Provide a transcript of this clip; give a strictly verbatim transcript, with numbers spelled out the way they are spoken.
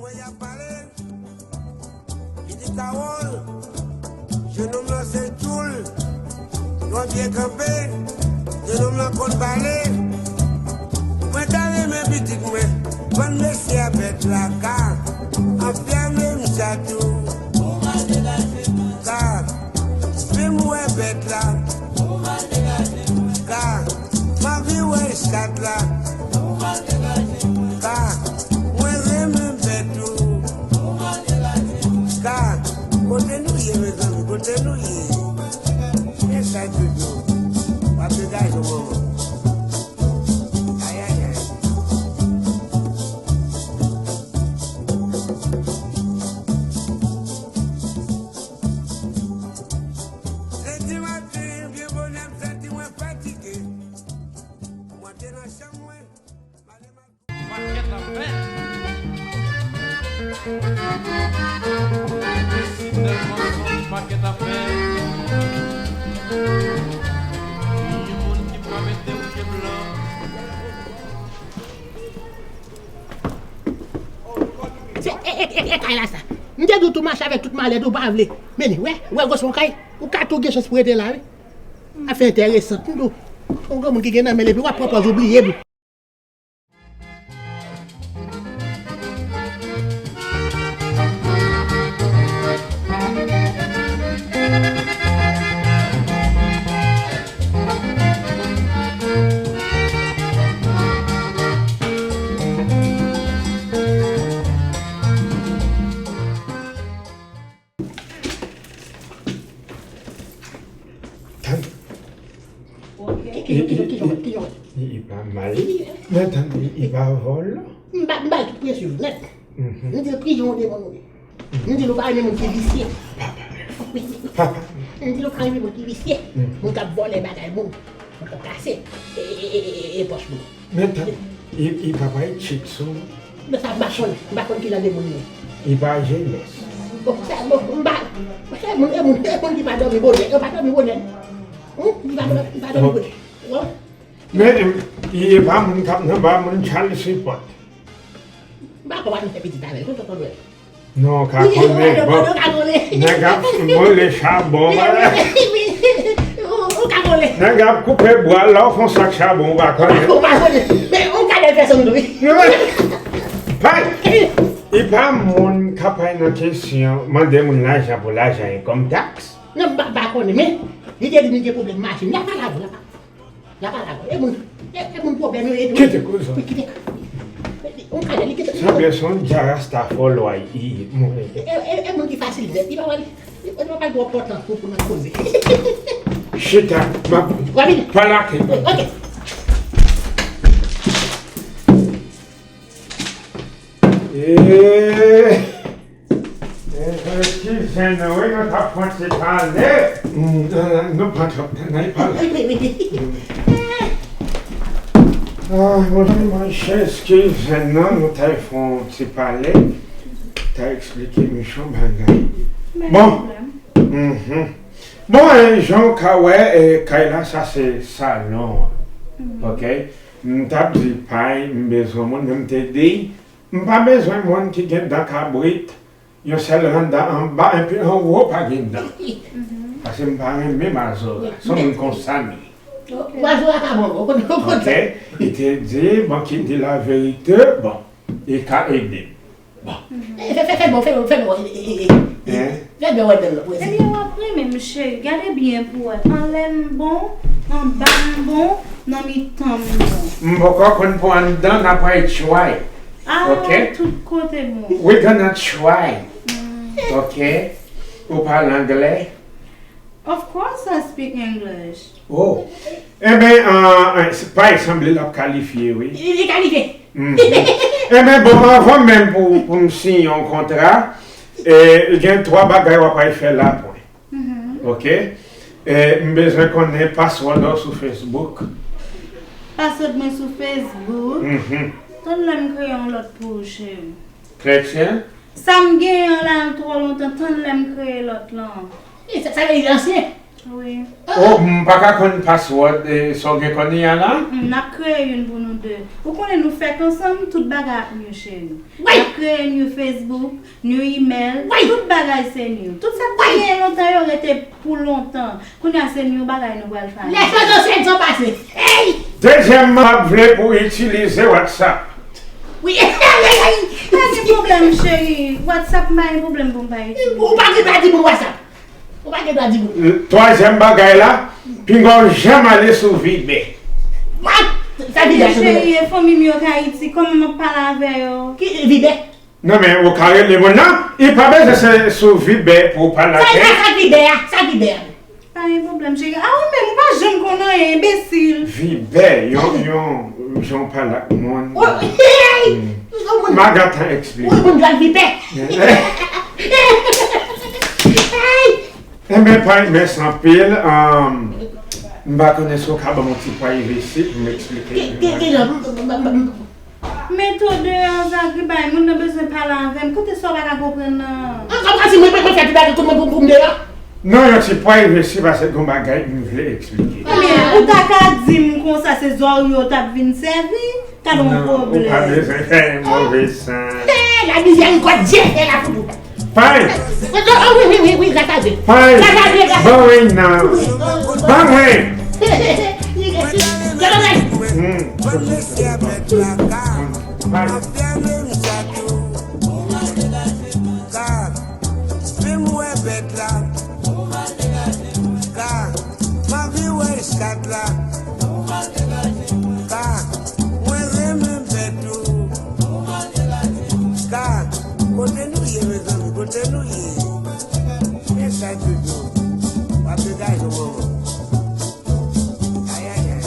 Wè y ap pale, li di Kawòl, jenòm lan se tchoul, yon pye kanpe, jenòm lan konn pale. Mwen ta renmen pitit mwen vann mesye a bèt la, ka anfèmen m chatou. Ka vin m wè bèt la. Ka m anvi wè chat la. Ka mwen renmen bèt ou. Ka kote nou ye, mezanmi, kote nou ye? E sa, Jojo, w ap degaje w, manman. Ayayay. Lendi maten, byen bonè, m santi mwen fatige. M antre nan chanm mwen, m ale m al Pakèt afè. Desinè mansonj, pakèt afè. Yon moun ki pa mete wouj e blan. Se, e, e, e, e kay la sa. M te di w tou mache avèk tout malèt ou pa vle. Men li, wè, wè gwo son kay. Ou ka tou gen chans pou rete la, wi. Afè enteresan. M di w, yon granmoun ki gen nan men l epi w ap pran pòz ou bliye l. Tann. Ki, ki, ki, ki, ki, ki, ki, ki. Li, li pa mal. Men tann, li, li pa vòlò. M ba, m ba l tout presyon nèt. Mhm. M di l, "Priye yon demon, wi." M di l, "Ou pa renmen moun ki visye." Papa. Papa. M di l, "Ou pa renmen moun ki visye." Mhm. Moun k ap vòlè bagay moun. Moun k ap kase. E, e, e, e, e pòch moun. Men tann, li, li pa bay chik sou. Men sa, m pa konn, m pa konn ki jan de moun li ye. Li pa jenès. Bon, sa, bon, m pa, se moun, e moun, e moun ki pa dòmi bonè, yo pa dòmi bonè. Hum, li pa dòmi, li pa dòmi bonè. Bon. Men, em, li pa moun k ap nan ba moun chal sipòt. M pa konn, pa nou fè pitit avè l, tonton Tonwèl. Non, ou ka konnen, bon. Nèg ap boule chabon, bagay. Ou ka konnen. Nèg ap koupe bwa, lè w fè yon sak chabon, ou pa konnen. Ou pa konnen. Men, ou ka fè sa, wi. Pay! Li pa moun k ap pay nan kesyon, mande moun lajan pou lajan, enkòm taks. Non, m pa, pa konnen, men, li te di m gen pwoblèm machin. L ap pale avè w, l ap pale. L ap pale avè w. E moun, e, e moun pwoblèm yo ye tou. Kite koze. Wi, kite. On kalè, li kite. Sanble se yon dja rasta fò lwa, i, i, mwen. E, e, e moun ki fasil nèt. Li pa wè, li, li pa pral twò pòtan pou, pou nou koze. Chita, m ap pale ak li. Ok. E, e, eskize nou, wi, nou t ap fè yon ti pale. Mm, ah, nou pa t ap tande pale. Ah, monchè, monchè, eskize nou, nou t ap fè yon ti pale. T ap eksplike Michou bagay. Bon. Mhm. Bon, e, jan w ka wè, e, kay la, sa se salon an. Mhm. Ok? M t ap di Pay, m bezwen moun, men m te di, m pa bezwen moun ki gen dan kabrit, yon sèl randa anba, epi anwo pa gen dan. Mhm. Paske m pa renmen mazora. Se yon moun konsa m ye. Ok. Mazora pa bon, ou konn, ou konn sa. Ok? Li te di, bon, ki di laverite, bon, li ka ede m. Bon. Mhm. Eh, fè, fè, fè bon, fè bon, fè bon, eh, eh, eh, eh. Hein? Fè bon, wè, bèl, wè. Ebyen, w ap renmen m, cheri. Gade byen pou wè. Anlè m bon, anba m bon, nan mitan m bon. M poko konn pou anndan, n ap wè try. Ah, ok? Tout kote bon. We gonna try. Mm. Ok? Ou pale anglè? Of course I speak English. Oh. Enben, an, an, Pay sanble l ap kalifye, wi. Li, li kalifye. Mhm. Enben, bon, anvan menm pou, pou m siyen yon kontra, e, gen twa bagay w ap al fè lapwen. Mhm. Ok? E, m bezwen konnen password ou sou Facebook. Password mwen sou Facebook? Mhm. Tann lè m kreye yon lòt pou ou, cheri. Klètyen? Sa m genyen an la twò lontan, tann lè m kreye lòt lan. E, sa, sa vle di ansyen. Wi. Oh, m pa ka konn password, eh, sa w gen kounye a la? Mm, n ap kreye youn pou nou de. Ou konnen nou fèk ansanm, tout bagay ap new, cheri. Wi. N ap kreye new Facebook, new email, wi, tout bagay se new. Tout sa k te genyen lontan yo rete pou lontan. Kounye a se new bagay nou pral fè. Lè fè dosye djo pase. Ey! Dezyèmman, m ap vle pou w itilize WhatsApp. Wi. Pa gen pwoblèm, cheri. WhatsApp m pa gen pwoblèm pou m pa itilize. Ou pa gen dwa di moun WhatsApp. Ou pa gen dwa di moun. Twazyèm bagay la, pinga w janm ale sou Vibè. What? Sa Vibè a sou Vibè? Cheri, e fanmi m yo k Ayiti, kòman m ap pale avè yo? Ki Vibè? Non, men ou ka rele moun nan, li pa bezwen se sou Vibè pou w pale avè l. Sa Vibè a? Sa Vibè a? Pa gen pwoblèm, cheri. A ou menm, ou pa janm konn anyen, enbesil. Vibè, yon, yon, jan w pale ak moun. M a gentan eksplike. Ou moun dwal vipè. Enben, pay, mèsi anpil. M pa konnen si w ka ban m yon ti pwa ivesi pou m eksplike. Men tou deyò, Zagribay, moun nan bezwen pale avè m. Kote sa w pa ka konprann nan? An, sa w ka di mwen, mwen, mwen fè tout bagay pou mwen, pou, pou m deyò? Non, yon ti pwa ivesi, paske gon bagay m vle eksplike. Men, ou ta ka di m konsa, se zòrye w t ap vin sèvi? Gad yon pwoblèm. Non, ou pa bezwen fè move san. Hey, la mizèrikòd, Dye fè la pou ou. Fine. Oh, wi, wi, wi, wi, gras a Dye. Fine. Gras a Dye, gras a Dye. Ban mwen nan. Ban mwen. Gras a Dye. Hmm. Fine. Ka, vin m wè bèt la. Ka, m anvi wè chat la. Ka, mwen renmen bèt ou. Ka, kote nou ye mezanmi, kote nou ye? Men chat doudou, w ap degaje w manman. Ayayay.